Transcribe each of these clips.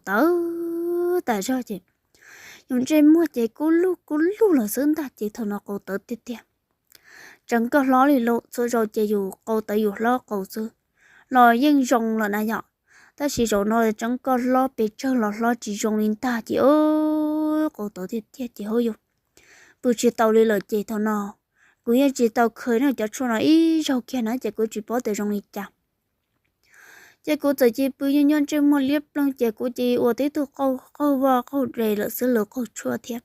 tawv tas zog ces yus ntsej muag ces kub lug kub lug los xwb ntag. Ces thaum no qau tawv tiag tiag, tseev koj hlob li lawm, txhua zaus ces yus qau tawv yus hlob qau xwb los yeej zoo lawm na yom. Tab sis zaum no tseev koj hlob pes tsawg los hlob tsis zoo li ntag ces qau tawv tiag tiag ces hauj yus pw tsis tau li lawm. Ces thaum no kuv yeej tsis tau khaws no cov tshuaj no ib zaug kiag na ces kuv tsis paub tias zoo li cas. Ces kuv txawm cia li pw nyuaj nyuaj ntsej muag liab ploog ces kuv cia li ua tib tug qaug qaug vaj qaug de lawm xwb, lawv qaug tshuaj thiab.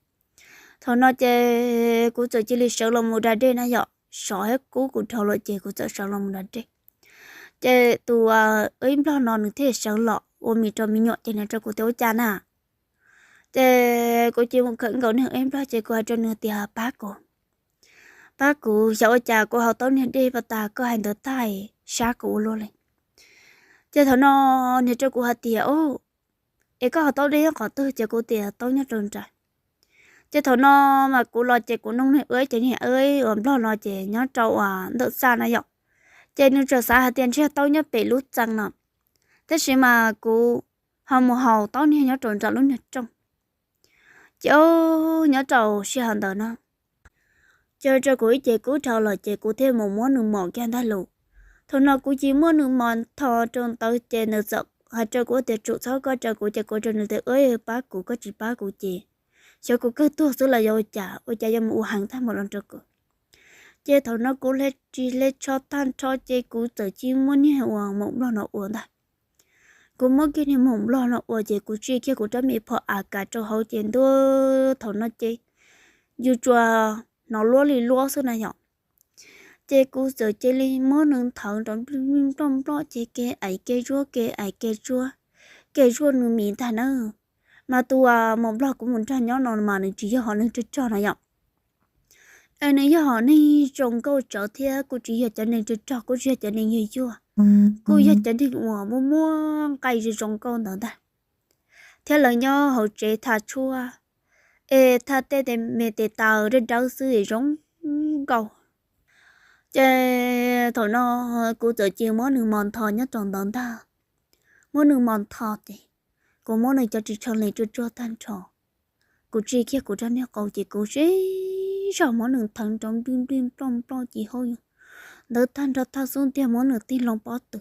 Thaum no ces kuv txawm cia li sawv los mus da dej na yom, sov thiab kub kuv dhau lawm ces kuv txawm sawv los mus da dej. Ces tus ib nplog no nws thiaj sawv los ua mis rau me nyuam ces nws rau kuv tias ua cas na. Ces kuv cia li mus khawm nkaus niag ib nplog ces kuv hais rau nws tias pab kuv, pab kuv, xyov ua cas kuv haus tau niag dej pas tas koj hais ntawd tag sab kuv ua luaj li. Ces thaum no nws rau kuv hais tias, es koj haus tau dej nyob qhov twg? Ces kuv tias tau nyob rau nram. Ces thaum no mas kuv los ces kuv noog niag ib cov niag ib uas nplog no ces nyob rau uas ntawm xaj na yom. Ces nws txawm xav hais tias ntshe tau nyob pem lub txee no, tab sis mas kuv ho mus haus tau niag nyob rau nram lub niag rooj. Ces nyob rau sij hawm ntawd na, ces rau kuv ib ce kub dhau los ces kuv thiaj mus muab nws mos kiag ntag lauj. Thaum no kuv cia li muab nws mos ntho rau ntawd ces nws txawm hais rau kuv tias tsum txhob koj rau kuv, ces kuv rau nws tias pab kuv, koj tsis pab kuv ces xyov kuv kawg tuag xwb los yog ua cas, ua cas yuav mus ua heev tag npaum no rau kuv. Ces thaum no kuv hle ris hle tsho tag nrho ces kuv txawm cia li muab niag uas maum nplog no ua ntag. Kuv muab kiag niag maum nplog no ua ces kuv tsim kiag kuv rab me phom AK rau hauv ces ntua, thaum no ces yus tsuas hnov luab li luab xwb na yom. Ces kuv txawm cia li muab nws nthawv nrov nplij nplij nploj nploj ces kev aim kev zuaj kev aim kev zuaj, kev zuaj nws mis ntag na. Mas tus maum nplog kuv mus nrog nyob no mas nws tsis yog hom neeg rog rog na yom. Es nws yog hom neeg zoo nkauj tsawv thiab kuj tsis yog cov neeg rog rog, kuj tsis yog cov neeg yuag yuag, kuj yog cov neeg uas muaj muaj nqaij zoo zoo nkauj ntawd ntag. Thiab lawv nyob hauv tsev tha tshuaj, es tha tej tes me tes taw dawb dawb xwb zoo nkauj. Ces thaum no kuv txawm cia li muab nws mos ntho nyob rau ntawd ntag. Muab nws mos ntho ces kuv muab nws cov ris tsho hle tsuag tsuag tag nrho. Kuv tsim kiag kuv rab niag qau ces kuv sib zog muab nws nthawv nrov nplij nplij nploj nploj ces hauj yus ntawd tag nrho thaj xub ntiag muab nws tig loo pob tw.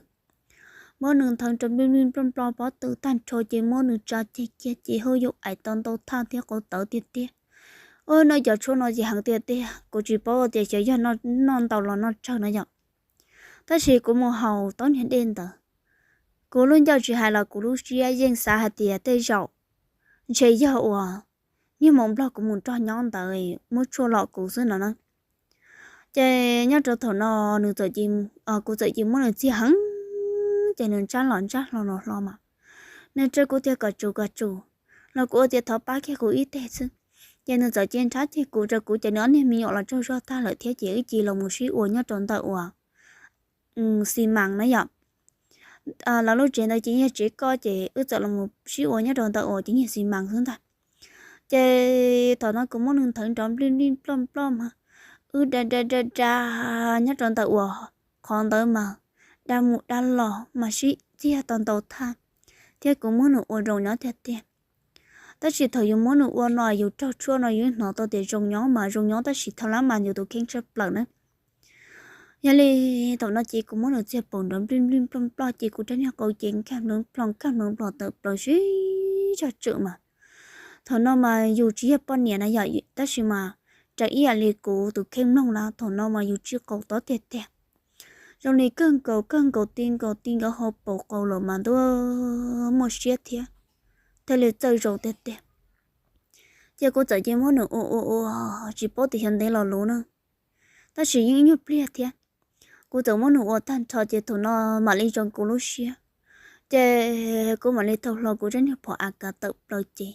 Muab nws nthawv nrov nplij nplij nploj nploj pob tw tag nrho ces muab nws tsa ceg kiag ces hauj yus aim tau ntau thaj thiab qau tawv tiag tiag. Ua no cov tshuaj no ces heev tiag tiag, kuv tsis paub tias xyov yog noj ntau los noj tsawg no yom. Tab sis kuv mus haus tau niag dej ntawd, kuv lub ncauj tsis hais los kuv lub siab yeej xav hais tias tej zaum ntshe yog uas niag maum nplog kuv mus nrog nyob ntawd muab tshuaj lom kuv xwb no na. Ces nyob rau thaum no nws txawm, kuv txawm cia muab nws txiag heev, ces nws ntsab los ntsab hlo los hlo mas nws rau kuv tias kom tsum kom tsum, los kuv ua tias thov pab kiag kuv ib teg xwb. Ces nws txawm cia nrhab ceg kuv rau kuv ces nws ob niag me nyuam los tsaug zog tag lawm thiab ces wb cia los mus sib ua nyob rau ntawm uas xi mas na yom. Lawv lub tsev ntawd ces yog tsev koj ces wb txawm los sib ua nyob rau ntawm uas cov niag xi mas xwb ntag. Ces thaum no kuv muab nws nthawv nrov nplij nplij nploj nploj mas wb da da da da nyob rau ntawm uas qhov ntawd mas da mus da los mas sib txiag tau ntau thaj, thiab kuv muab nws ua zoo nyob tiag tiag. Tab sis thaum yus muab nws ua no yus raug tshuaj no yus hnov tau tias zoo nyob mas zoo nyob tab sis thaj lab mas yus tus kheej tshaj plaws na. Yog li thaum no ces kuv muab nws txiag paum nrov nplij nplij nploj nploj ces kuv rab niag qau ces nkag nploov plho nkag nploov plho tawm plaws sib zog tswm mas. Thaum no mas yus tsis yog poj niam na yom, tab sis mas raws ib yam li kuv tus kheej mloog na thaum no mas yus tsij qau tob tiag tiag. Zoo li kawg nkaus kawg nkaus ti nkaus ti nkaus hauv paus qau los mas ntuj muaj siab thiab thiaj li txawj zoo tiag tiag. Ces kuv txawm cia muab nws ua ua ua tsis paub tias xyov ntev los luv na, tab sis yeej ib nyuag pliag thiab. Kuv txawm muab nws ua tag nrho ces thaum no mam li zoo kuv lub siab. Ces kuv mam li thau hlo kuv rab niag phom AK tawm plaws ces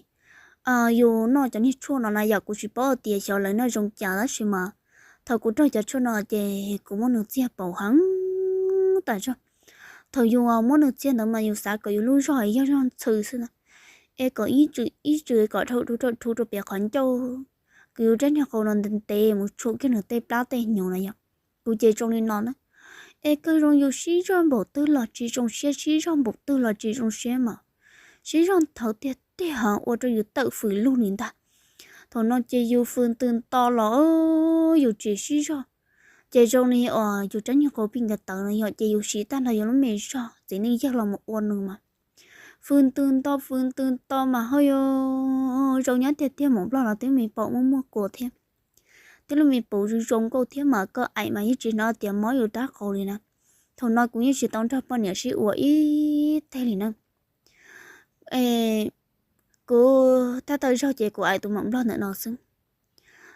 yus noj cov niag tshuaj no na yom, kuv tsis paub tias xyov lawv noj zoo cas tab sis mas thaum kuv raug cov tshuaj no ces kuv muab nws txiag paum heev tas zog. Thaum yus muab nws txiag ntawd mas yus xav kom yus lub zog yog zog ntxhw xwb na, es kom ib tswm ib tswm kom dhau rau pem qhov ncauj, kom yus rab niag qau no ntev ntev mus tshuam kiag nws tej plab tej hnyuv na yom. Kuv ces zoo li no na, es kawg zoo yus sib zog npaum twg los tsis zoo siab, sib zog npaum twg los tsis zoo siab mas sib zog nthawv tiag tiag heev ua rau yus tawm fws lug li ntag. Thaum no ces yus fws ntws nto los yus tsis sib zog, ces zoo li uas yus rab niag qau pij ntawd tawv no yom, ces yus siv tag nrho yus lub me zog txiv neej yawg los mus ua nws mas fws ntws nto fws ntws nto mas ho yus zoo nyob tiag tiag. Maum nplog los twb me paum muaj muaj kua thiab, twb lub me paum zoo zoo nkauj thiab mas koj aim mas yeej tsis hnov tias mob yus rab qau li na. Thaum no kuv yeej tsis tau nrog poj niam sib ua ib teg li na. Kuv tab tom zaug ces kuv aim tus maum nplog ntawm no xwb.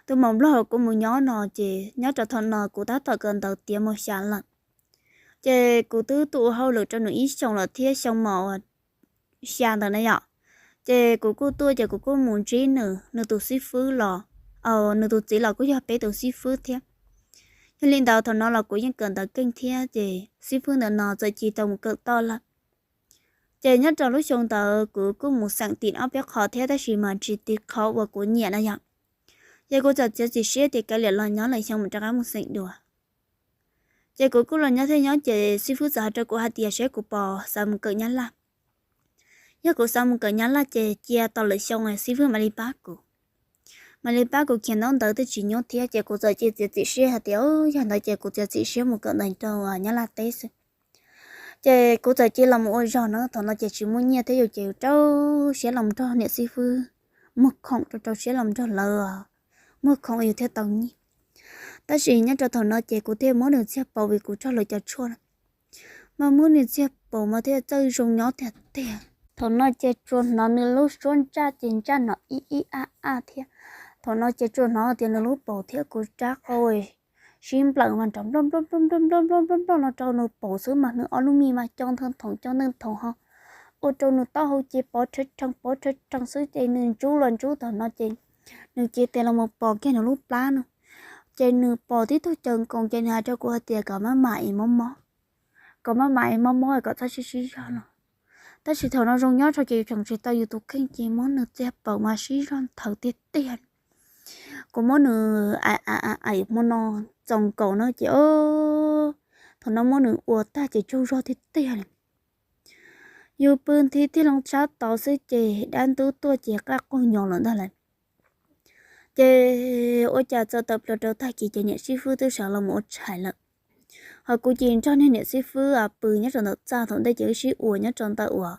Tus maum nplog kuv mus nyob no ces nyob rau thaum no kuv tab tom kawm ntawv tiav mos xya lawm. Ces kuv twb tuaj ua hauj lwm rau nws ib xyoos lawm thiab, xyoo mos xya ntawd na yom. Ces kuv kuj tuaj ces kuv kuj mus ntsib nws, nws tus xib fwb los, nws tus txiv los kuj yog peb tus xib fwb thiab. Yog li ntawd thaum no los kuv yeej kawm ntawv keej thiab ces xib fwb ntawm no txawm cia tau mus kawm toj lawm. Ces nyob rau lub xyoo ntawd kuv kuj mus xeem tim ob peb qho thiab tab sis mas tsis tim qhov uas kuv nyiam na yom. Ces kuv txawm txiav txim siab tias kav liam los nyob lwm xyoo mam rov qab mus xeem dua. Ces kuv kuj los nyob thiab nyob ces xib fwb txawm hais rau kuv hais tias seb kuv puas xav mus kawm Nyab Laj. Yog kuv xav mus kawm Nyab Laj ces cia tau lwm xyoo xib fwb mam li pab kuv, mam li pab kuv khiav ntaub ntawv twb tsis nyuaj thiab. Ces kuv txawm cia txiav txim siab hais tias yog ntawd ces kuv txiav txim siab mus kawm ntawv rau Nyab Laj teb xwb. Ces kuv txawm cia los mus ua zog na, thaum no ces tsis muaj nyiaj thiab yus ces yus rau siab los nrog niam xib fwb muag khoom, rau rau siab los nrog lawv muag khoom yus thiaj tau nyiaj. Tab sis nyob rau thaum no ces kuv thiaj muab nws txiag paus vim kuv raug lawv cov tshuaj na, mas muab nws txiag paus mas thiaj txawj zoo nyob tiag tiag. Thaum no ces tsuas hnov nws lub suab ntsaj ces ntsaj no ib ib ab ab thiab. Thaum no ces tsuas hnov tias nws lub paus thiab kuv rab qau sib nplawm mas nrov nploj nploj nploj nploj nploj nploj nploj nploj no rau nws paus xwb mas nws ob lub mis mas co ntawg thoom co ntawg thoom ho ua rau nws taub hau ces pov rhawv rhees pov rhawv rhees xwb ces nws ntsub los ntsub. Thaum no ces nws cia tes los mus pos kiag nws lub plab no, ces nws pos tib tug caws nkoos ces nws hais rau kuv hais tias kom maj mam es mob mob, kom maj mam es mob mob kom txhob sib sib zog los. Tab sis thaum no zoo nyob tso ces yus tseem tsis tau yus tus kheej ces muab nws txiag paum mas sib zog nthawv tiag tiag. Kuv muab nws aim hmo no txaus nkaus na ces thaum no muab nws ua tag ces tsaug zog tiag tiag li. Yus pw nthi tiag loo sab tod xwb ces dab ntub tuaj ces qaj quag nyo lawm ntag lawm. Ces ua cas txog tawm plaws rau tag kis ces niam xib fwb twb sawv los mus ua tshais lawm. Ho kuv ces nrog niag niam xib fwb pw nyob rau ntawm txaj, thaum ntej ces wb sib ua nyob rau ntawm uas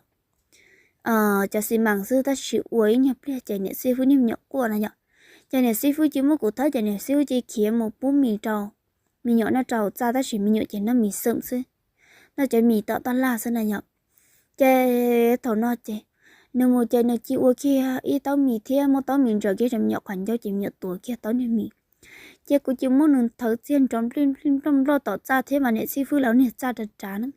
cov xi mas xwb, tab sis ua ib nyuag pliag ces niam xib fwb niag me nyuam quaj na yom. Ces niam xib fwb cia muab kuv thawb ces niam xib fwb cia khiav mus pub mis rau me nyuam noj rau hauv txaj, tab sis me nyuam ces noj mis xwm xwb, noj cov mis tom taj laj xwb na yom. Ces thaum no ces nws mus ces nws cia ua kiag ib taub mis thiab muab taub mis ntsaws kiag rau me nyuam qhov ncauj ces me nyuam tuav kiag taub niag mis. Ces kuv cia muab nws nthawv txiag nrov nplij nplij nploj nploj tom txaj thiab mas niam xib fwb lawv niag txaj rav rav na.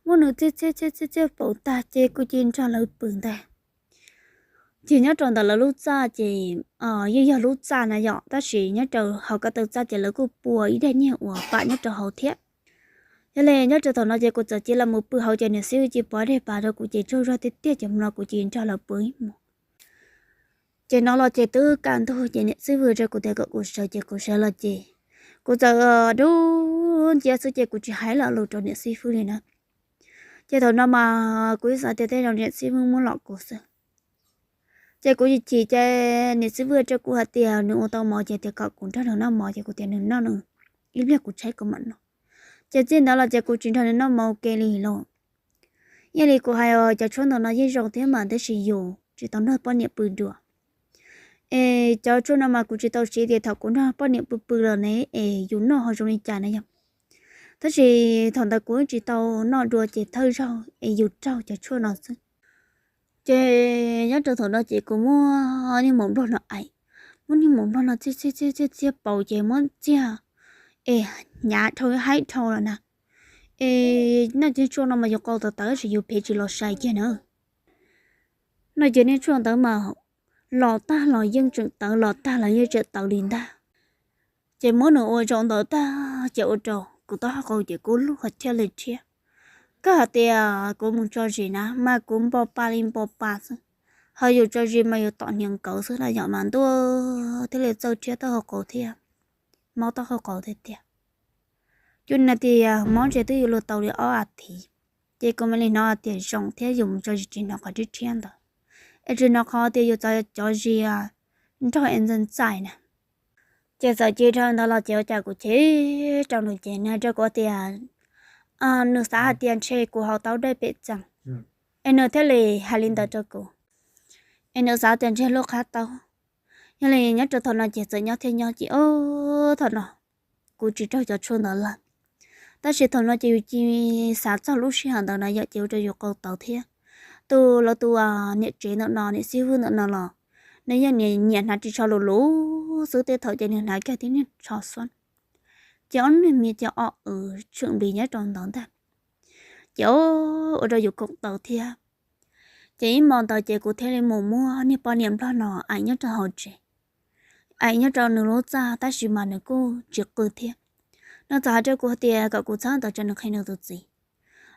Muab nws txiag txiag txiag txiag txiag paum tag ces kuv cia nrog lawv pw ntag. Ces nyob rau ntawm lawv lub txaj ces yeej yog lub txaj na yom, tab sis nyob rau hauv ko taw txaj ces lawv kuj pua ib daim niag uas pam nyob rau hauv thiab. Yog li nyob rau thaum no ces kuv txawm cia los mus pw hauv ces niam xib fwb cia pov dej pas rau kuv ces tsaug zog tiag tiag ces hmo no kuv cia nrog lawv pw ib hmos. Ces no los ces twb kaj ntug ces niam xib fwb rau kuv tias kom kuv sawv ces kuv sawv los ces kuv txawm dub nciab xwb ces kuv tsis hais lo lus rau niam xib fwb li na. Ces thaum no mas kuv ib xav tias tej zaum niam xib fwb muab los kuv xwb. Ces kuv chim chim ces niam xib fwb rau kuv hais tias nws ua tau mov ces tias kom kuv nrog nws noj mov ces kuv tias nws noj nws, ib pliag kuv tshaib kuv mam noj. Ces txij ntawd los ces kuv tsis nrog nws noj mov ua ke li lauj. Yog li kuv hais cov tshuaj ntawm no yeej zoo thiab mas tab sis yus tsis tau nrog poj niam pw dua. Es cov tshuaj no mas kuv tsis tau siv tias thaum kuv nrog poj niam pw pw los ne es yus noj ho zoo li cas na yom. Tab sis thaum ntawd kuv tsis tau noj dua ces thawj zaug es yus raug cov tshuaj no xwb. Ces nyob rau thaum no ces kuv muab niag maum nplog no aim, muab niag maum nplog no txiag txiag txiag txiag paus ces muab txiag es hnyav dhau haib dhau lawm na. Es noj cov tshuaj no mas yus qau tawv tawv tab sis yus phem tsis los sai kiag na. Noj cov niag tshuaj ntawd mas los tag los yeej tseem tawv, los tag los yeej tseem tawv li ntag. Ces muab nws ua zaum ntawd tag ces ua rau kuv taub hau qau ces kuv lub qhov thiaj li rhiab. Koj hais tias kuv mus tso zis na mas kuv npo pa li npo pa xwb, ho yus tso zis mas yus tom hniav nkawd xwb na yom, mas ntuj thiaj li txawj rhiab taub hau qau thiab mob taub hau qau tiag tiag. Cus na tias mob ntshe twb yuav luag tau li ob as thiv. Ces kuv mam li hnov tias zoo thiab yus mus tso zis tsis hnov qhov rhiab rhiab ntawd, es tsis hnov qhov tias yus txawm cov zis nrog es ntxaij ntxaij na. Ces txawm cia li dhau ntawd los ces ua cas kuv chim rau nws ces nws hais rau kuv tias nws xav hais tias ntshe kuv haus tau dej pem txee, es nws thiaj li hais li ntawd rau kuv, es nws xav tias ntshe lub qhab taub. Yog li nyob rau thaum no ces txawm nyob thiab nyob ces o, thaum no kuv tsis raug cov tshuaj ntawd lawm. Tab sis thaum no ces yus cia li xav txog lub sij hawm ntawd na yom, ces ua rau yus qau tawv thiab. Tus lawv tus niam tsev ntawm no, niam xib hwb ntawm no los nws yeej nyiam hnav ris tsho lus lus xwb, tej thaum ces nws hnav kiag tib niag tsho xwb, ces ob niag mis ces o w tshwm npis nyob rau ntawd ntag. Ces ua rau yus qau tawv thiab. Ces ib hmo ntawd ces kuv thiaj li mus muab niag poj niam nplog no aim nyob rau hauv tsev, aim nyob rau nws lub txaj, tab sis mas nws kuj tsis qw thiab. Nws txawm hais rau kuv tias kom kuv txhob tawm tsam nws qhia nws tus txiv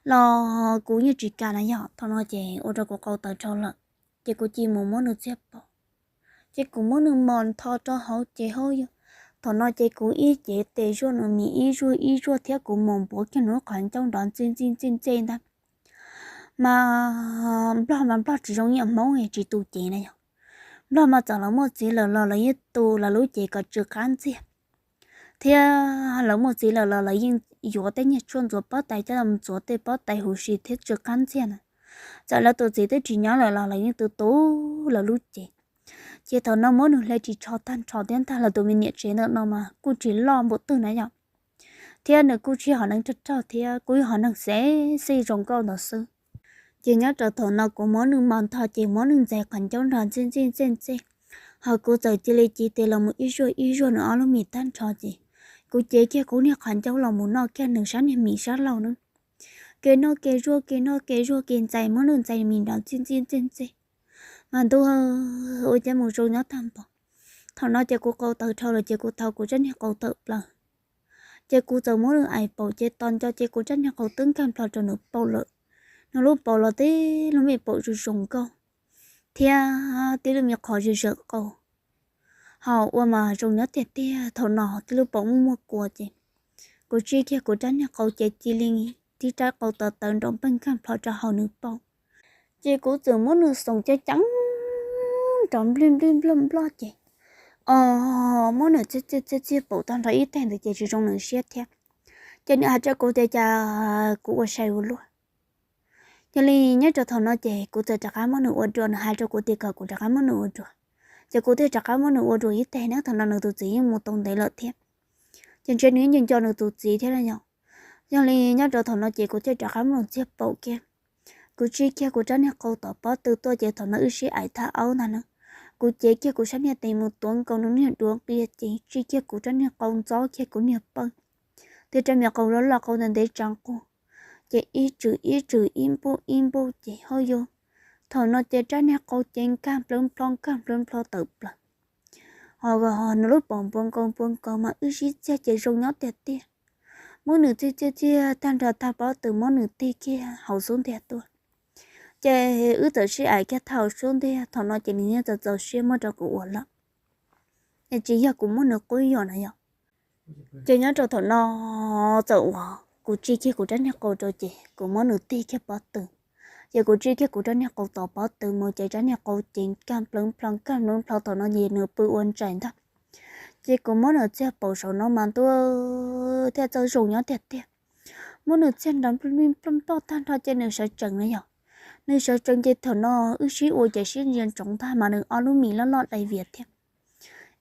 los kuv yeej tsis kam na yom. Thaum no ces ua rau kuv qau tawv dhau lawm, ces kuv cia li mus muab nws txiag paum, ces kuv muab nws mos ntho rau hauv ces hauj yog, thaum no ces kuv ib cev tes zuaj nws mis ib zuaj ib zuaj thiab kuv mos npuav kiag nws lub qhov ncauj nrov ntxij ntxij ntxij ntxij ntag. Mas nplog mas nplog tsis zoo nyiam hmoob tsis tu cev na yom. Nplog mas txawm lawv muaj txiv lawm los lawv yeej tu lawv lub cev kom tsw qab ntxiag, thiab lawv muaj txiv lawm los lawv yeej yuav tej niag tshuaj ntxuav pob tais coj los ntxuav tej pob tais huv si thiab tsw qab ntxiag na. Txawm lawv tus txiv twb tsis nyob lawm los lawv yeej tu tu lawv lub cev. Ces thaum no muab nws hle ris tsho tag nrho thiab ntag, lawv tus me niam tsev ntawm no mas kuj tsis loj npaum twg na yom, thiab nws kuj tsis yog hom neeg rog rog thiab, kuj yog hom neeg xev xij zoo nkauj ntawd xwb. Ces nyob rau thaum no kuv muab nws mos ntho ces muab nws ntxais qhov ncauj nrov ntxij ntxij ntxij ntxij, ho kuv txawm cia li cia tes los mus ib zuaj ib zuaj nws ob lub mis tag nrho ces kuv cev kiag kuv niag qhov ncauj los mus noj kiag nws sab niag mis sab laug na. Kev noj kev zuaj kev noj kev zuaj kev ntxais muab nws ntxais mis nrov ntxij ntxij ntxij ntxij, mas ntuj, ua cas mus zoo nyob tag npaum. Thaum no ces kuv qau tawv dhau lawm ces kuv thau kuv rab niag qau tawm plaws, ces kuv txawm muab nws aim paum ces tos nco ces kuv rab niag qau twb nkag nplho rau nws paum lawm. Nws lub paum los tib lub me paum zoo zoo nkauj thiab tib lub me qhov zim zawm qau, ho ua mas zoo nyob tiag tiag. Thaum no tib lub paum muaj muaj kua ces kuv tsij kiag kuv rab niag qau ces cia li tib rab qau tawv tawv nrov npleeg nkag nplho rau hauv nws paum, ces kuv txawm muab nws xoom ceev ceev nrov nplij nplij nploj nploj ces o, muab nws txiag txiag txiag paum tag nrho ib teg ntawd ces tsis zoo nws siab thiab. Ces nws hais rau kuv tias cas kuv ua sai ua luaj. Yog li nyob rau thaum no ces kuv txawm rov qab muab nws ua dua, nws hais rau kuv tias kom kuv rov qab muab nws ua dua, ces kuv thiaj rov qab muab nws ua dua ib teg na. Thaum no nws tus txiv yeej mus tau ntev lawm thiab, ces ntshe nws yeej nco nco nws tus txiv thiab na yom. Yog li nyob rau thaum no ces kuv thiaj rov qab muab nws txiag paum kiag. Kuv tsij kiag kuv rab niag qau tom pob tw tuaj ces thaum no wb sib aim thaj aub ntag na. Kuv cev kiag kuv sab niag tes mus tuav nkaus nws niag duav qia ces tsij kiag kuv rab niag qau ntxob kiag kuv niag paum, thiab rab me qau loj loj qau ntev ntev tsa nqug, ces ib tswm ib tswm ib npuj ib npuj ces hauj yog, thaum no ces rab niag qau ces nkag nplawv nplho nkag nplawv nplho tawm plaws. Ho nws lub paum npuav nkaus npuav nkaus mas wb sib txiag ces zoo nyob tiag tiag. Muab nws txiag txiag txiag tag nrho tag pob tw muab nws tig kiag hauv xub ntiag tuaj, ces wb txawm sib aim kiag thaj hauv xub ntiag. Thaum no ces nws yeej txaus txaus siab muab rau kuv ua lawm, es tsis yog kuv muab nws qub yuam na yom. Ces nyob rau thaum no txawm uas kuv tsij kiag kuv rab niag qau rau ces kuv muab nws tig kiag pob tw, ces kuv tsij kiag kuv rab niag qau tom pob tw mus ces rab niag qau ces nkag nplawv nplho nkag nplawv nplho thaum no ces nws pw ua ntsais ntag. Ces kuv muab nws txiag paum saum no mas ntuj, thiaj txawj zoo nyob tiag tiag. Muab nws txiag nrov nploj nploj nploj tag nrho ces nws sawv tsees na yom. Nws sawv tsees ces thaum no wb sib ua ces sib ntsia ntsoov ntag mas nws ob lub mis loj loj dai vias thiab.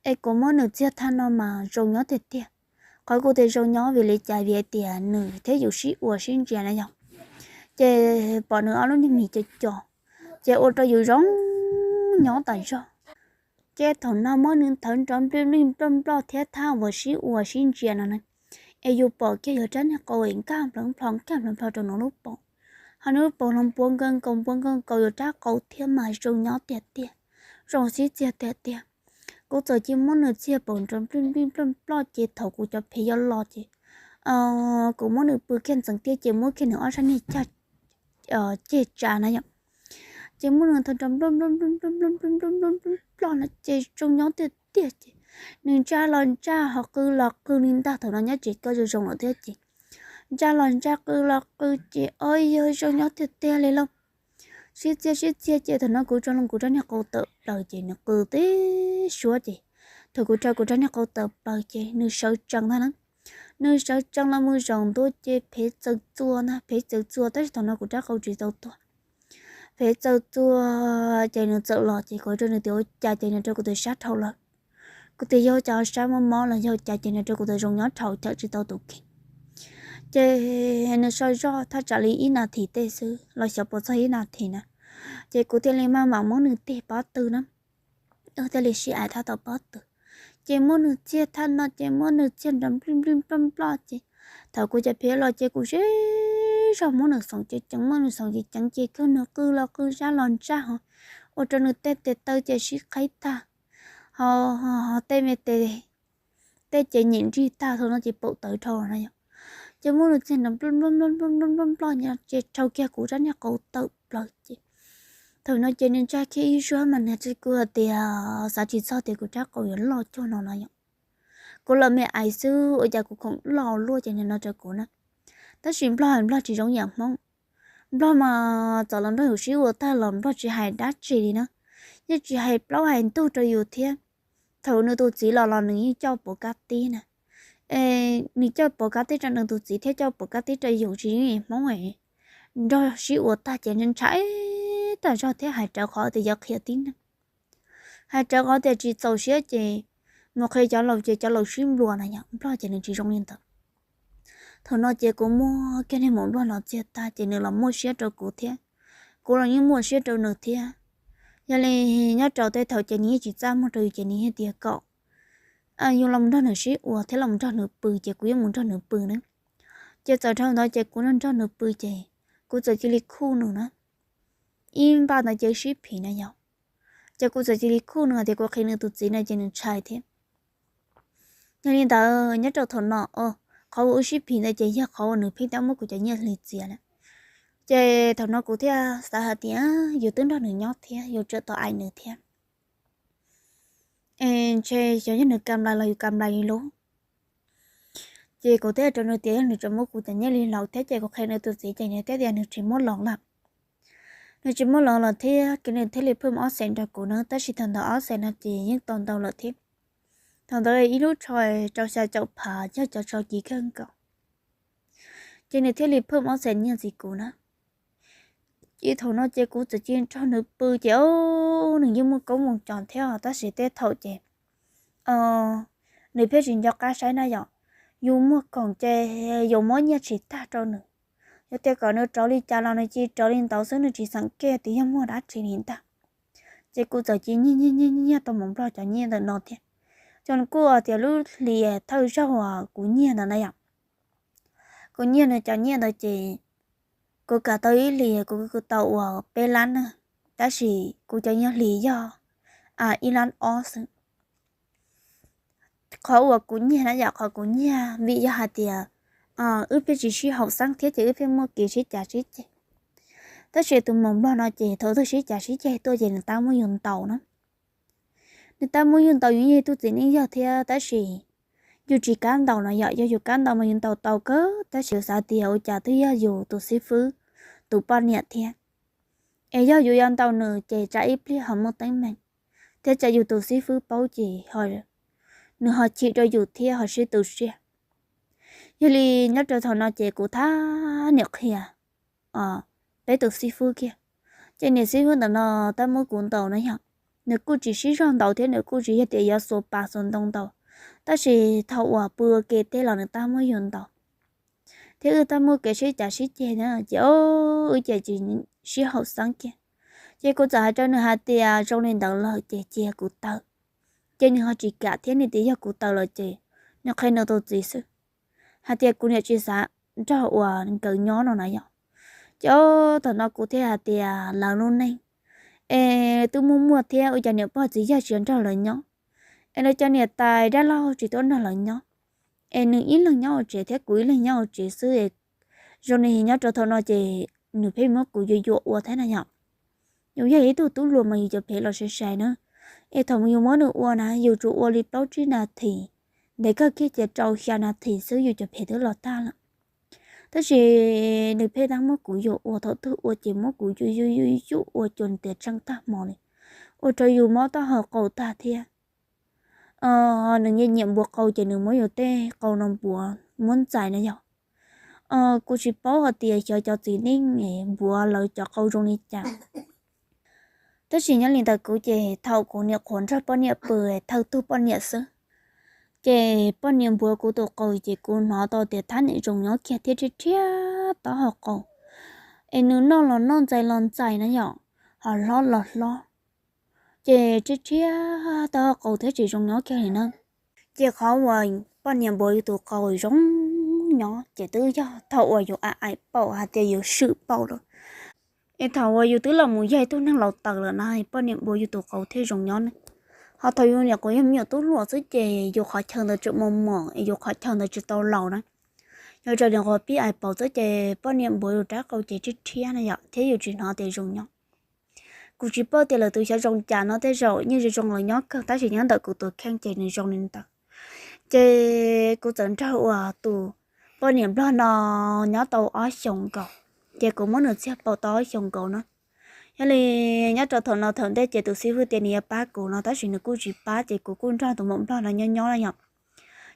Es kuv muab nws txiag thaj no mas zoo nyob tiag tiag. Qhov kuv tias zoo nyob vim li cas, vim hais tias nws thiab yus sib ua sib ntsia na yom, ces pom nws ob lub niag mis co co, ces ua rau yus zoo nyob tas zog. Ces thaum no muab nws nthawv nrov nplij nplij nploj nploj thiab thaj uas sib ua sib ntsia no na, es yus pom kiag yus rab niag qau es nkag nplawv nplho nkag nplawv nplho rau nws lub paum, ho nws lub paum los npuav nkaus nkaus npuav nkaus nkaus yus rab qau thiab mas zoo nyob tiag tiag, zoo sib txiag tiag tiag. Kuv txawm cia muab nws txiag paum nrov nplij nplij nploj nploj ces thaum kuv cov phem yuav los ces kuv muab nws pw kiag ntxeev tiaj ces muab kiag nws ob sab niag cag ceg tsa na yom, ces muab nws nthawv nrov nploj nploj nploj nploj nploj nploj nploj nploj nploj no ces zoo nyob tiag tiag ces nws ntsaj los ntsaj ho qw los qw li ntag. Thaum no nyob tsev koj zoo zoo lawm thiab ces ntsaj los ntsaj, qw los qw ces o yog zoo nyob tiag tiag li lauj. Sib txiaj sib txiaj ces thaum no kuv tso loo kuv rab niag qau tawm plaws ces nws qw tib suab ces thaum kuv rho kuv rab niag qau tawm plaws ces nws sawv tsees ntag na. Nws sawv tsees los mus zaum ntua ces phev txaws txuas ntag, phev txaws txuas tab sis thaum no kuv rab qau tsis tau tuag. Phev txaws txuas ces nws txawm los ces kuv rau nws tias ua cas ces nws rau kuv tus sab dhau lawm. Kuv tias yog cas sab mob mob los yog cas ces nws rau kuv tias zoo nyob dhau, chawm tsis tau tus kheej. Ces nws so zog thaj tsam li ib nas this tej xwb los xyov puas txog ib nas this na, ces kuv thiaj li maj mam muab nws tig pob tw na. Thiaj li sib aim thaj tau pob tw, ces muab nws txiag thaj no ces muab nws txiag nrov nplij nplij nploj nploj ces thaum kuv cov phev los ces kuv sib zog muab nws xoom ceev ceev, muab nws xoom ceev ceev ces kawg nws qw los qw, ntsaj los ntsaj ho, ua rau nws tej tes taw ces sib qhaib tag, ho tej me tes, tej ces nyem nrig tag thaum no ces paum tawv dhau na yom. Ces muab nws txiag nrov nploj nploj nploj nploj nploj nploj nploj ces rhau kiag kuv rab niag qau tawm plaws ces thaum no ces nws ntsaj kiag ib suab mas nws tsis kuj hais tias xav tsis txog tias kuv rab qau yuav loj cuag no no yom. Kuv los me ais xwb ua cas kuv khoom loj luaj ces nws no rau kuv na. Tab sis nplog nplog tsis zoo yam hmoob. Nplog mas txawm los nrog yus sib ua tag los nplog tsis hais dab tsi li na, yeej tsis hais plaub hais ntug rau yus thiab. Thaum nws tus txiv los los nws yeej coj puav kab tib na, nws coj puav kab tib rau nws tus txiv thiab coj puav kab tib rau yus tsis zoo yam hmoob. Nrog sib ua tag ces ntshai tas zog thiab hais rawv qhov tias yuav qhia tib neeg, hais rawv qhov tias tsis txaus siab ces mus qhia cov laus ces cov laus sib nplua na yom. Nplog ces nws tsis zoo li ntawd. Thaum no ces kuv muab kiag niag maum nplog no txiag tag ces nws los muaj siab rau kuv thiab, kuv los yeej muaj siab rau nws thiab. Yog li nyob rau tej thaum ces nws yeej tsis txaj muag rau yus ces nws yeej tias kom yus los nrog nws sib ua thiab los nrog nws pw ces kuv yeej mus nrog nws pw na. Ces txawm dhau ntawd ces kuv nrog nws pw ces kuv txawm cia li khuj nws na. Ib npaj ntawd ces sib phim na yom, ces kuv txawm cia li khuj nws hais tias kuv qhia nws tus txiv no ces nws ntshai thiab. Yog li ntawd nyob rau thaum no, qhov uas wb sib phim ntawd ces yog qhov uas nws pheej tab muab kuv cov nyiaj hli txias lawm. Ces thaum no kuv thiaj xav hais tias yus twb nrog nws nyob thiab yus tseem tau aim nws thiab, es ntshe xyov yog nws kam nplais los yus kam nplais li lauj. Ces kuv thiaj rau nws tias yog nws tseem muab kuv cov nyiaj hli los thiab ces kuv qhia nws tus txiv ces nws thiaj tias nws tsis muab los lawm. Nws tsis muab los lawm thiab ces nws thiaj li phwj ob xees rau kuv na, tab sis thaum ntawd ob xees no ces yeej tau ntau lawm thiab. Thaum ntawd ib lub tsho rau xya caum phav yog cov tsho kiv kawg nkaus. Ces nws thiaj li phwj ob xees nyiaj ntxiv kuv na. Ces thaum no ces kuv txawm cia li nrog nws pw ces nws yeej muaj koob muaj nco thiab tab sis tej thaum ces nws pheej tsis nco qab saib na yom. Yus muag khoom ces yus muab nyiaj tsis tag rau nws. Yog tias kom nws rauv li cas los nws cia li rauv li ntawd xwb, nws tsis xeem kiag tias yog muag dab tsi li ntag. Ces kuv txawm cia li nyiag nyiag nyiag nyiag tau maum nplog cov nyiaj ntawm no thiab. Ces kuj tias lub hlis thawj zaug uas kuv nyiag ntawd na yom, kuv nyiag nws cov nyiaj ntawd ces kuv kam tau ib hlis kuv tau ua peb lab na, tab sis kuv cov nyiaj hlis yog ib lab ob xwb. Qhov uas kuv nyiag na yom, qhov kuv nyiag vim yog hais tias wb pheej tsis sib haum xeeb thiab ces wb pheej muaj kev sib cav sib ceg. Tab sis tus maum nplog no ces thaum twg sib cav sib ceg tuaj ces nws tab muab yus ntaus na. Nws tab muab yus ntaus, yus yog ib tug txiv neej yog thiab tab sis yus tsis kam ntaus no yom. Yog yus kam ntaus mas yus ntaus tau kawg tab sis yus xav tias ua cas twb yog yus tus xib fwb tus poj niam thiab, es yog yus yuav ntaus nws ces tsam ib pliag ho muaj teeb meem, thiab tsam yus tus xib fwb paub ces nws ho chim rau yus thiab ho sib tu siab. Yog li nyob rau thaum no ces kuv thiaj niam qhia peb tus xib fwb kiag. Ces niam xib fwb ntawm no tab muab kuv ntaus na yom, nws kuj tsis sib zog ntaus thiab nws kuj tsis yog tias yuav xuas pas xuas ntoo ntaus, tab sis thaum uas pw ua ke tej los nws tab muab yus ntaus, thiab wb tab muaj kev sib cav sib ceg na ces wb ces tsis sib haum xeeb kiag. Ces kuv txawm hais rau nws hais tias zoo li ntawd lawm ces cia kuv tawm. Ces nws ho tsis kam thiab, nws tias yog kuv tawm lawm ces nws qhia nws tus txiv xwb, hais tias kuv niam tsis xav nrog uas nkawd nyob no na yom. Ces thaum no kuv thiaj hais tias lawv lub neej es twb muaj muaj thiab ua cas niam pog txiv yawg tsis nrog lawv nyob, es lawv cov niam tais dab laug tsis tuaj nrog lawv nyob, es nws ib leeg nyob hauv tsev thiab kuv ib leeg nyob hauv tsev xwb es zoo li nyob rau thaum no ces nws pheej muab kuv yuam yuam ua thiab na yom. Yus yog ib tug tub hluas mas yus cov phev los sai sai na, es thaum yus muab nws ua na yus tsuas ua li plaub tsib nas this, ntev kawg kiag ces rau xya nas this xwb yus cov phev twb los tag lawm. Tab sis nws pheej tab muab kuv yuam ua, thaum twg ua ces muab kuv yuam yuam yuam yuam ua cuag tias tseej tag hmo li, ua rau yus mob taub hau qau tag thiab. Nws nyiam nyiam npuav qau ces nws muab yus tej qau no npuav muab ntxais na yog. Kuv tsis paub hais tias xyov cov txiv neej npuav lawv cov qau zoo li cas. Tab sis nyob li ntawm kuv ces thaum kuv nyuam qhuav nrog poj niam pw, thawj tug poj niam xwb, ces poj niam npuav kuv tus qau ces kuv hnov tau tias thab niam zoo nyob kiag thiab rhiab rhiab taub hau qau. Es nws noj los noj, ntxais los ntxais na yom, ho hlob los hlob, ces rhiab rhiab taub hau qau thiab tsis zoo nyob kiag li na. Ces qhov uas poj niam npuav yus tus qau zoo nyob ces twb yog thaum uas yus a aim paum hais tias yus swm paum lawm. Es thaum uas yus twb los mus yog ib tug neeg laus tawv lawm na, poj niam npuav yus tus qau thiaj zoo nyob ne. Ho thaum yus nyuam qhuav yog me nyuam tub hluas xwb ces yus qhov chaw ntawd tseem mos mos es yus qhov chaw ntawd tsis tau laus na. Yus tseem nyuam qhuav pib aim paum xwb ces poj niam npuav yus rab qau ces rhiab rhiab na yom, thiab yus tsis hnov tias zoo nyob. Kuv tsis paub tias lawv tus xyov zoo cas no, tej zaum yeej zoo zoo lawv nyob kawg, tab sis nyob ntawm kuv tus kheej ces nws zoo li ntawd. Ces kuv txawm nrog uas tus poj niam nplog no nyob tau ob xyoos nkaus, ces kuv muab nws txiag paum tau ob xyoos nkaus na. Yog li nyob rau thaum no thaum ntej ces tus xib fwb tias nws yuav pab kuv no, tab sis nws kuj tsis pab ces kuv kuj nrog tus maum nplog no nyob nyob na yom.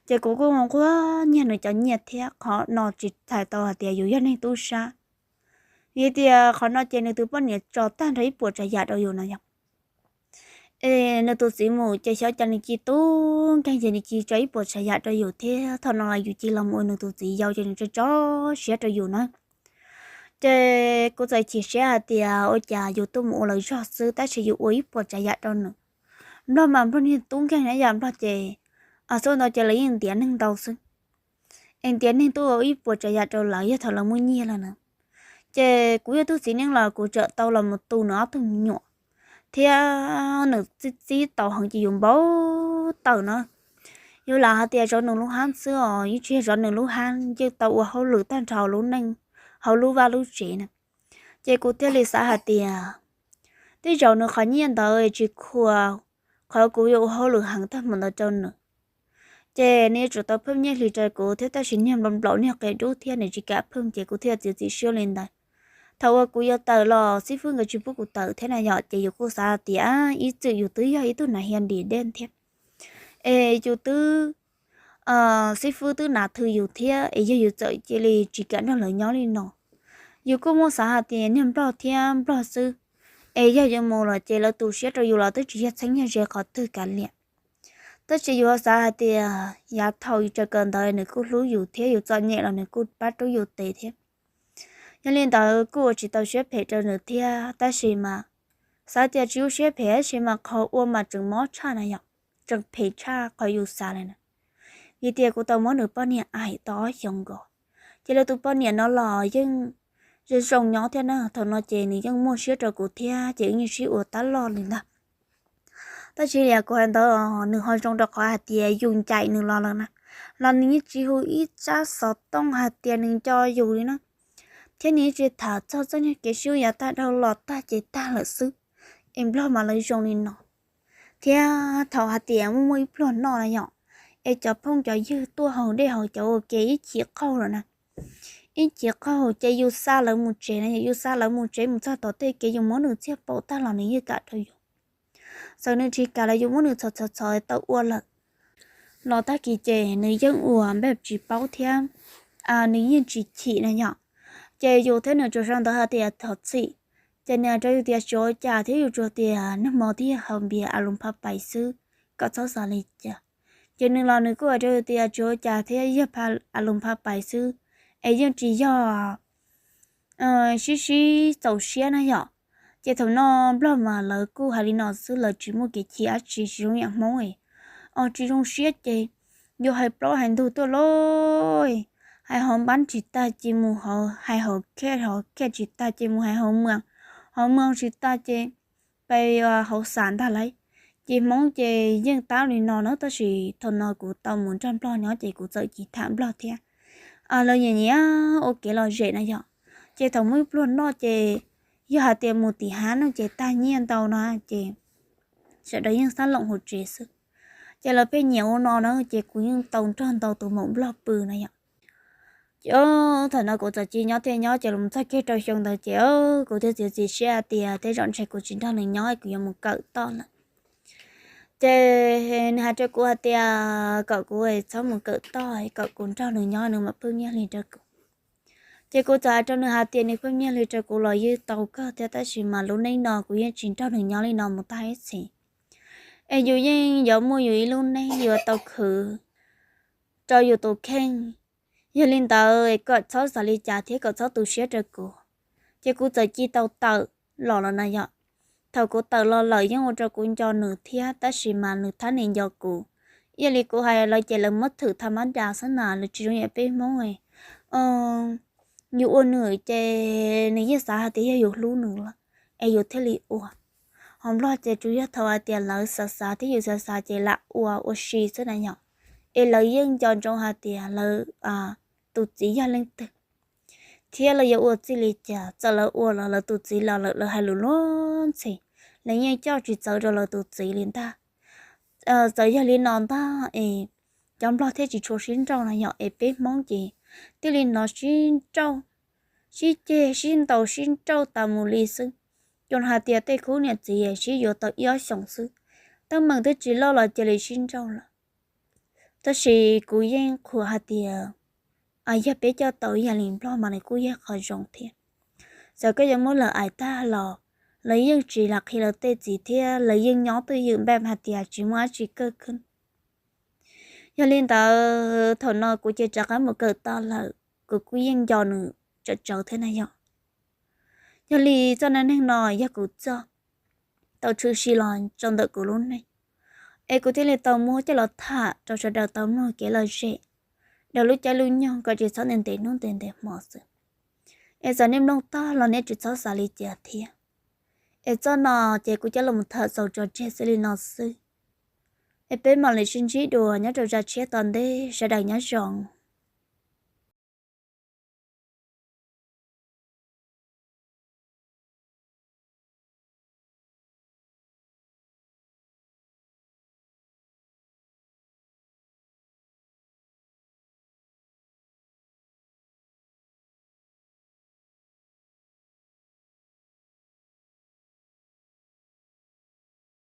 Ces kuv kuj nquag nyiag nws cov nyiaj thiab, qhov no tsis txhais tau hais tias yus yog neeg tub sab. Vim tias qhov no ces nws tus poj niam tso tag nrho ib puas tsav yam rau yus no yog. Es nws tus txiv mus ces xyov cas nws cia li tub nkeeg ces nws cia li tso ib puas tsav yam rau yus thiab. Thaum no los yus cia li los mus ua nws tus txiv yau ces nws tso tso siab rau yus na. Ces kuv txawm chim siab hais tias ua cas yus tuaj mus ua lawv zog xwb tab sis yus ua ib puas tsav yam rau nws. Nplog mas nplog niag tub nkeeg na yom, nplog ces txhua ntau ces lawv yeej ntiav neeg ntau xwb. Es ntiav neeg tuaj ua ib puas tsav yam rau lawv yog thaum lawv muaj nyiaj lawm na. Ces kuv yog tug txiv neej los kuv tseem tau los mus tu nws ob tug me nyuam, thiab nws txib txib tau heev ces yus npau taws na. Yus lam hais tias zov nws lub hab xwb os, yeej tsis yog zov nws lub hab, yeej tau ua hauj lwm tag nrho lub neej hauv lub vaj lub tsev na. Ces kuv thiaj li xav hais tias tej zaum nws qhov nyiaj ntawd tsis khuam qhov kuv yuav ua hauj lwm heev tag npaum ntawd rau nws. Ces nws yuav tsum tau pheej nyiaj hli rau kuv thiab, tab sis niag nplaum nplaum niag qia dub thiab nws tsis kam pheej ces kuv thiaj txiav txim siab li ntawd. Thaum uas kuv yuav tawm los xib fwb nkawd tsis pub kuv tawm thiab na yom, ces yus kuj xav hais tias ib txwm yus twb yog ib tug nas hia nrim dej thiab, es yus twb xib fwb twb nav thw yus thiab, es yog yus txawm cia li tsis kam nrog lawv nyob li no. Yus kuj muaj xav hais tias niag nplog thiab nplog xwb, es yog yus mus los ces lawv tu siab rau yus los twb tsis yog txheeb yog ze qhov twg kav liam. Tab sis yus xav hais tias yav thaum yus tseem kawm ntawv nws kuj hlub yus thiab, yus txom nyem los nws kuj pab rub yus tes thiab. Yog li ntawd kuj ua tsis tau siab phem rau nws thiab, tab sis mas xav tias tsis ua siab phem tab sis mas qhov ua mas tseem mob tshaj na yom, tseem phem tshaj qhov yus xav li na. Vim tias kuv tau muab nws poj niam aim tau ob xyoos nkaus, ces lawv tus poj niam no los yeej zoo zoo nyob thiab na, thaum no ces nws yeej muaj siab rau kuv thiab ces yeej sib ua tab loj li ntag. Tab sis li kuv hais ntawd nws ho zoo rau qhov hais tias yus ncaim nws los lawm na, los nws yeej tsis hu ib tsab xov tooj hais tias nws nco yus li na. Thiab nws yeej tsis tham txog txoj niag kev sib ua yav tag dhau los tag ces tag lawm xwb. Es nplog mas lawv zoo li no. Thiab thaum hais tias muaj muaj ib pluag noj na yom, es cov phooj cov ywg tuaj haus dej haus cawv ua ke ib chim qaug lawm na, ib chim qaug ces yus xa lawv mus tsev na, yus xa lawv mus tsev mus txog tom tej kev yus muab nws txiag paum tag los nws yeej kam rau yus. Txawm nws tsis kam los yus muab nws txhom txhom txhom tau ua lawm los tag kis ces nws yeej ua npej tsis paub thiab, nws yeej tsis chim na yom. Ces yus thiab nws tsuas sau ntawv hais tias thov txim, ces nws hais rau yus tias tsis ua cas thiab yus tsuas tias nag hmo thiaj haus npias a lus pha pais xwb, kom txhob xav li cas. Ces nws los nws kuj hais rau yus tias tsis ua cas thiab, yog a lus pha pais xwb, es yeej tsis yog sib sib txaus siab na yom. Ces thaum no nplog mas lawv kuj hais li no xwb, lawv tsis muaj kev chim dab tsi, tsis zoo yam Hmoob es, tsis zoo siab ces yuav hais plaub hais ntug tuaj lauj, hais hauv npab tsis tag ces mus hais hauv khej, hauv khej tsis tag ces mus hais hauv mwas, hauv mwas tsis tag ces pais hauv xas ntag lauj. Ces Hmoob ces yeej tab li no na, tab sis thaum no kuv tau mus nrog nplog nyob ces kuv txawm tsis tham nplog thiab. Lawv nyiam nyiam ua kev lom zem na yom. Ces thaum muaj ib pluag noj ces yog hais tias mus tim hav no ces tag nyiaj ntau no ces sawv daws yeej xab loom hauv tsev xwb. Ces lawv pheej nyiam ua no na, ces kuv yeej tau nrog ntau tus maum nplog pw na yom. Ces thaum no kuv txawm cia nyob thiaj nyob ces los txog kiag rau xyoo ntawd ces kuv thiaj txiav txim siab hais tias tej zaum ntshe kuv tsis nrog nws nyob kuv yuav mus kawm toj lawm. Ces nws hais rau kuv hais tias kom kuv txhob mus kawm toj, kom kuv nrog nws nyob nws mam pheej nyiaj hli rau kuv. Ces kuv txawm hais rau nws hais tias nws pheej nyiaj hli rau kuv los yeej tau kawg thiab tab sis mas lub neej no kuv yeej tsis nrog nws nyob li no mus tag ib txhis. Es yus yeej yuav muaj yus ib lub neej yuav tau khwv rau yus tus kheej. Yog li ntawd kom txhob xav li cas thiab kom txhob tu siab rau kuv. Ces kuv txawm cia tau tawm los lawm na yom. Thaum kuv tawm los lawm yeej ua rau kuv nco nws thiab tab sis mas nws thab nim nco kuv. Yog li kuv hais lawv ces lawv muab thwm tha mab das xwb na, lawv tsis zoo yam peb Hmoob. Yus ua nws ces nws yeej xav hais tias yog yus hlub nws lawm es yus thiaj li ua. Ho Nplog ces tsuas yog thaum hais tias lawv xav xav thiab yus xav xav ces lam ua ua si xwb na yom. Es lawv yeej nco ntsoov hais tias lawv tus txiv yog leej twg thiab lawv yuav ua txij li cas, txawm lawv ua los lawv tus txiv los lawm lawv hais lus luag ntxhi, lawv yeej coj tsis txawv rau lawv tus txiv li ntag. Txawm yog li no ntag es cov Nplog thiaj tsis tshua sib nrauj no yom, es peb Hmoob ces thiaj li hnov sib nrauj, sib ceg sib ntaus sib nrauj tas mus li xwb. Cov hais tias tej khub niam txiv sib yuav tau ib ob xyoos xwb, teeb meem twb tsis loj los cia li sib nrauj lawm. Tab sis kuv yeej qhuas hais tias yog peb coj tau ib yam li Nplog mas nws kuj yog qhov zoo thiab. Txawm koj yuav muab lawv aim tag los lawv yeej tsis lam qhia lawv tej txiv thiab lawv yeej nyob twj ywm npaj hais tias tsis muaj dab tsi kawg kiag. Yog li ntawd thaum no kuv ces rov qab mus kawm toj lawm, kuv kuj yeej nco nws tsawv tsawv thiab na yom. Yog li txoj dab neeg no yog kuv txoj tau tshwm sim los rau ntawm kuv lub neej, es kuv thiaj li tau muab coj los tham rau sawv daws tau mloog kev lom zem, daws lub caij lub nyoog kom tsis txhob ntev ntev hnub ntev ntev hmo xwb. Es txawm nej mloog tag los nej tsis txhob xav li cas thiab. Es txoj no ces kuv coj los tham txaus tso tseg xwb li no xwb. Es peb mam li sib ntsib dua nyob rau zaj tshiab tom ntej, sawv daws nyob zoo.